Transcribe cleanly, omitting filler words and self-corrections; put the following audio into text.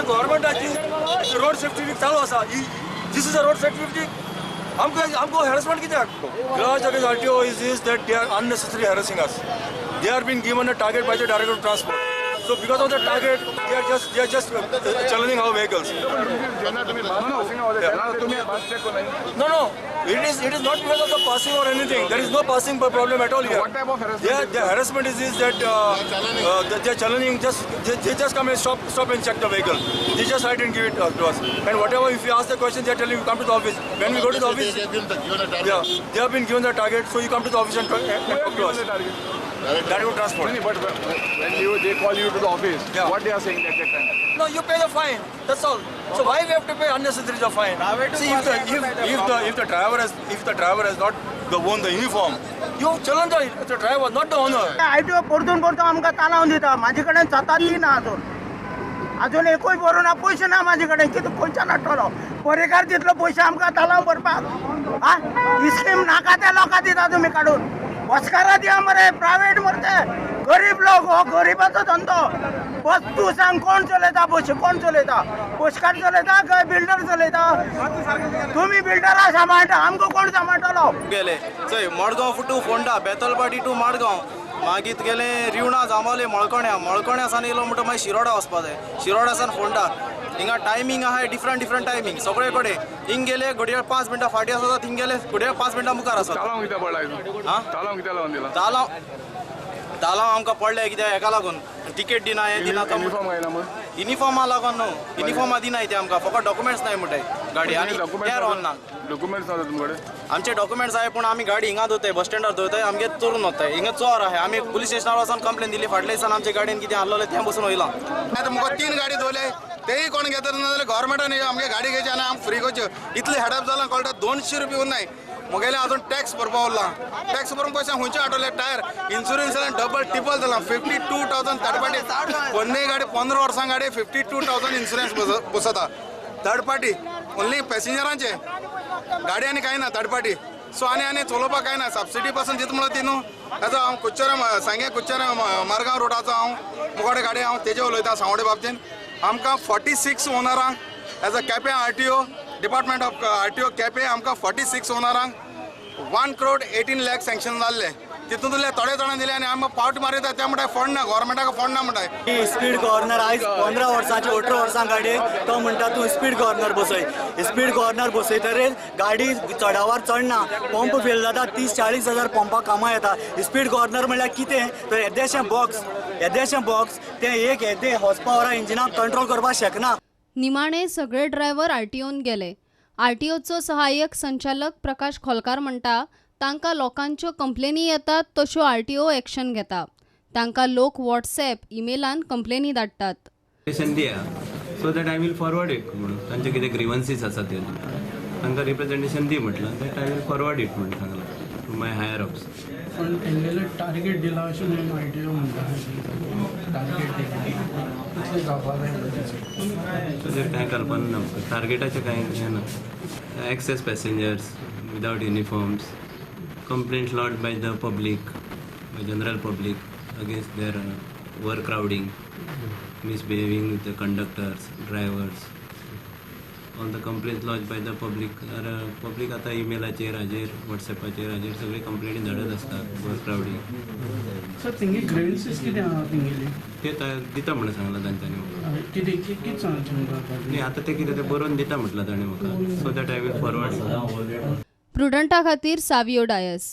आतां गव्हर्मेंटाची road safety week चालू आसा. This is a road safety week. आमकां आमकां हॅरसमेंट कित्याक? Grudge against RTO is that they are unnecessary harassing us. They are been given a target by the director of transport. So because of the target, they are just challenging our vehicles. जेन्ना तुमी passing तेन्ना तुमी बस check कोन्नाय? No, it is not because of the passing or anything. There is no passing problem at all here. What type of harassment Their, is the harassment is that they are challenging. Just they just come and stop and check the vehicle. They just write and give it to us. And whatever, if you ask the question, they are telling you come to the office. When we go to the office, They have been given a target. Yeah, they have been given the target. So you come to the office and talk to us. Director of Transport. No, but when you they call you to the office, what they are saying at that time? No, you pay the fine. That's all. So why we have to pay unnecessary the fine? See, if the driver has not the worn the uniform, you challan the driver, not the owner. ITO परतून परतून आमकां तालावन दिता. म्हाजे कडेन स्वता ना अजून अजून एकूय भरूं ना, पयशे ना म्हाजे कडेन. कितें खंयच्यान हाडटलो पर्येकार तितलो पयशे आमकां तालांव भरपाक? आ ही स्कीम नाका त्या लोकां दिता तुमी काडून. बसकारा दिया मरे, प्रायवेट मरे ते गरीब लोक. हो गरिबाचो धंदो बस. तूं सांग, कोण चलयता बशी? कोण चलयता? बसकार चलयता काय बिल्डर चलयता? तुमी बिल्डरा सांबाळटा, आमकां कोण सांबाळटलो? गेले चोय, मडगांव टू फोंडा, बेतलबाडी टू मडगांव, मागीर गेले रिवणा, जांबावले, मळकण्या. मळकण्या सान येयलो म्हणटा मागीर शिरोडा वचपा जाय. शिरोडा सान फोंडा. हिंगा टायमींग आहा, डिफरंट डिफरंट टायमींग सगळे कडेन. हिंग गेले घडये 5 मिनटां फाटीं आसता, थिंग गेले घडये 5 मिनटां मुखार आसता. तालांव कित्याक पडला हितून? हा? तालांव कित्याक लावन दिला? तालांव तालांव आमकां पडले कित्याक हेका लागून, टिकेट दिना, हें दिना. युनिफॉर्म घायना म्हूण? युनिफॉर्मा लागून न्हू, युनिफॉर्मा दिनाय ते आमकां. फकत डॉक्युमेंट्स नाय म्हणटाय गाडी आनी तें ऑन ना. डॉक्युमेंट्स ना तुमकडे? आमचे डॉक्युमेंट्स आहे, पूण आमी गाडी हिंगा दवरताय, बस स्टँडार दवरताय, आमगे चोरून वताय. हिंगा चोर आहे. आमी पुलीस स्टेशनार वचून कंप्लेन दिली. फाटल्या दिसान आमच्या गाडयेन कितें आहलोलें तें बसून वयलां. आतां मुखार तीन गाडी दवरले, तेय कोण घेतले ना जाल्यार गव्हर्मेंटान आमगे गाडी घेवची आनी आमकां फ्री करच्यो. इतले हेडप जालां कळटा. 200 रुपया उरनाय मुगेले. अजून टॅक्स भरपा उरला. टॅक्स भरून पयशे खंयचे Athavale? Tyre insurance double triple जाला, 52,000 थर्ड पार्टी. पोन्ने गाडी, 15 वर्सां गाडी, 52,000 इन्शुरन्स बसता थर्ड पार्टी. ओन्ली पॅसेंजरांचे गाडी आनी कांय ना थर्ड पार्टी. सो आनी आनी चलोवपाक कांय ना. सबसिडी पासून दिता म्हणल्यार ती न्हू. आतां हांव कुच्चर सांगे, कुच्चर मारगांव रोडाचो हांव मुखाडे गाडी हांव तेजे उलयता. सांवडे बाबतीन आमकां 46 ओनरांक as a Quepem RTO, department of RTO Quepem, आमकां 46 ओनरांक 1 crore 18 lakh sanction जाल्ले. तितूंतले थोडे जाणां दिले आनी आमकां पावट मारिता ते म्हणटाय फंड ना, गव्हर्मेंटाक फंड ना म्हणटाय. स्पीड गव्हर्नर आयज 15 वर्सांचे, 18 वर्सां गाडयेक तो म्हणटा, तूं स्पीड गव्हर्नर बसय. स्पीड गव्हर्नर बसयतरीच गाडी चडावार चडना, पंप फेल जाता. 30-40 हजार पंपाक कामां येता. स्पीड गव्हर्नर म्हणल्यार कितें? तर येदेशें बॉक्स, येदेशें बॉक्स, तें एक येदे हॉर्स पावरा इंजिनाक कंट्रोल करपाक शकना. निमाणे सगळे ड्रायव्हर आरटीओन गेले. आरटीओचो सहाय्यक संचालक प्रकाश खोलकार म्हणटा, तांकां लोकांच्यो कंप्लेनी येतात तश्यो आरटीओ एक्शन घेता. तांकां लोक व्हॉट्सॅप, इमेलान कंप्लेनी धाडटात. दिया so that I will forward it म्हणून. तांचे कितें ग्रिवन्सीस आसा ते तांकां रिप्रेझेंटेशन दी म्हटलं, that I will forward it म्हणून सांगलां टू my higher ups. पण तेंगेले टार्गेट दिला अशें म्हणून आयटीओ म्हणटा, टार्गेट दिला, कितले जावपा जाय म्हणून. ताजेर कांय कल्पना ना म्हाका. टार्गेटाचें कांय हें ना. Excess passengers without uniforms, complaints lodged by the public, by general public against their over crowding, misbehaving with the conductors, drivers, all the complaints lodged by the public are public आतां इमेलाचेर, हाजेर, वॉट्सॅपाचेर, हाजेर सगळे कंप्लेनी धाडत आसतात, ओवर क्रावडींग. सर, तेंगे ग्रिवन्सीस कितें आहा तेंगेली? ते दिता म्हणून सांगलां तांच्यांनी म्हाका. कितें कितें सांगचें तुमकां? न्ही, आतां ते कितें ते बरोवन दिता म्हटलां ताणें म्हाका, so that I will forward. प्रुडंटा खातीर सावियो डायस.